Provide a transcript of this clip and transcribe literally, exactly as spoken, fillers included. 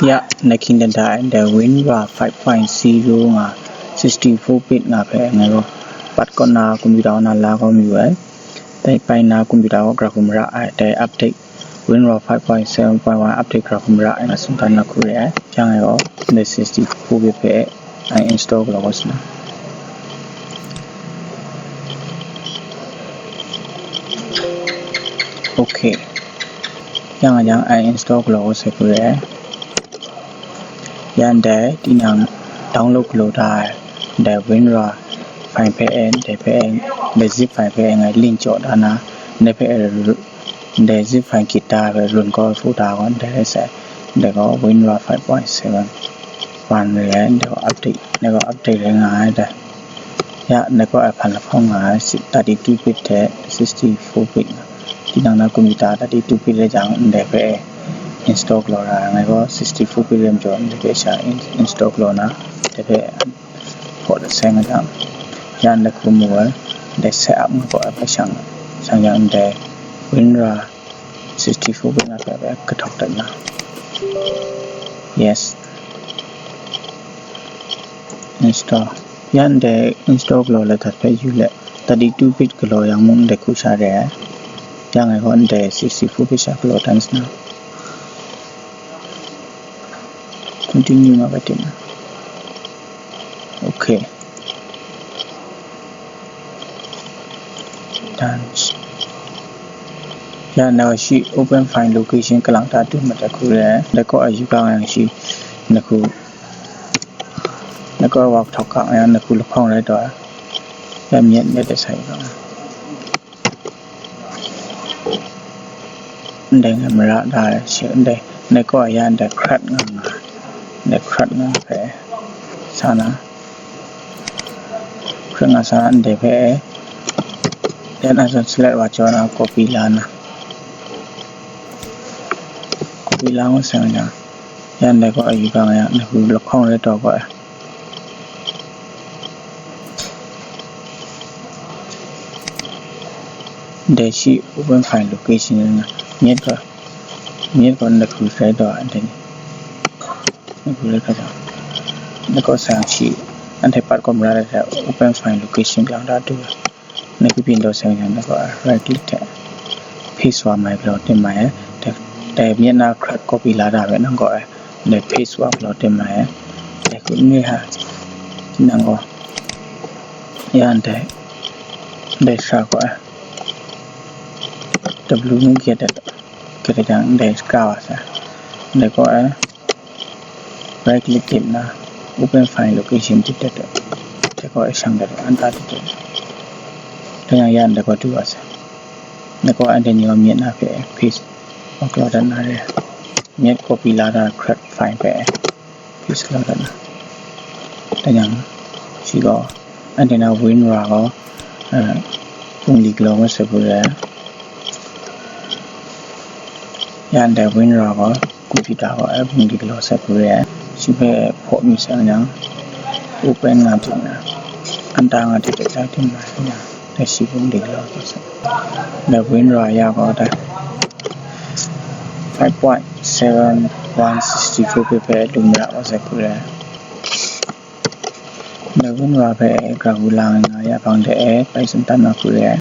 Ya, na hkying dan da ai, ndai WinRAR five point zero nga, sixty-four bit nga hpe ngai gaw pat kaw nna computer kaw na la kau mayu ai. Dai bai nna computer kaw gara hku mara ai, dai update, WinRAR five point seven point one update gara hku mara ai nga tsun dan na hku re ai. Yang ngai gaw ndai sixty-four bit hpe uninstall galaw kau sa na. Okay. Yang a yang uninstall galaw kau sai hku re ai. Yan dai tinang download galaw da ai, dai WinRAR file hpe, dai hpe, dai zip file hpe ngai link jaw da na, dai hpe, dai zip file git da hpe run kau hku da gaw, dai rai sai, dai gaw WinRAR five point seven one re ai, dai gaw update, dai gaw update rai nga ai dai. Ya, ndai gaw ai hpan lahkawng nga ai, si-, thirty-two bit hte sixty-four bit nga. Tinang na computer thirty-two bit rai jang, ndai hpe install galaw ra ai, ngai gaw sixty-four bit rai majaw, ndai hpe sha in-, install galaw na, ndai hpe hpaw dat sai nga jang, ya ndai hku mu ai, ndai set up nga gaw ai hpe shang, shang yang ndai WinRAR sixty-four bit nga hpe hpe kahtawk dat na. Yes. Install. Ya ndai install galaw la dat hpe yu let, thirty-two bit galaw yang mung ndai hku sha re ai. Ya ngai gaw ndai sixty-four bit sha galaw dan sa na. Continue nga bai tim na. Okay. Done. Ya, na shi open file location kalang ta tu mat ai hku re ai. Dai kaw a yu kang yang shi, na hku, na kaw wa kahtawk kang yang na hku lahkawng rai taw ai. Ya myit myit de sai kang. Ndai ngai mara da ai shi, ndai, ndai kaw a ya ndai CRUD nga nga. Ndai CRUD nga hpe sa na. Hkring nga sa ndai hpe, yan a zawn select wa jaw na copy la na. Copy la ngut sai nga, yan dai gaw a yu kang ya, na hku lahkawng rai taw gaw ai. Dai shi open file location na, myit gaw, myit gaw na hku rai taw ai, dai ni. Ngai hku rai hkra jang, ngai kaw sai yang shi, anhte pat kaw mara ai hte open file location kalang ta du ai. Ngai hku byin taw sai yang, ngai kaw right click hte paste wa mai galaw tim mai ai. Dai, dai myit na CRUD copy la da hpe nang kaw ai. Dai paste wa galaw tim mai ai. Dai hku n re ai. Nang gaw, ya ndai, dai sara kaw ai. W ngu hkye dat, hkye dat jang, ndai ka wa sai. Ndai kaw ai. Right click tim na, open file location tim dat dat. Dai kaw e shang dat dat, an ta tim dat. Dai yang ya ndai kaw du wa sai. Dai kaw anhte ni gaw myit na hpe paste wa galaw dat na re. Myit copy la da CRUD file hpe paste galaw dat na. Dai yang shi gaw anhte na WinRAR gaw, eh, bungli galaw ngut sai hku re ai. Ya ndai WinRAR gaw computer gaw ai bungli galaw sai hku re ai. Shi hpe hpaw mi sai yang, open nga tim na, an ta nga tim dat, tim na, dai shi bungli galaw sai. Dai WinRAR ya gaw dai five point seven one sixty-four bit hpe lu mara wa sai hku re ai. Dai WinRAR hpe gara hku lang nga ya hpang de e, bai tsun dan na hku re ai.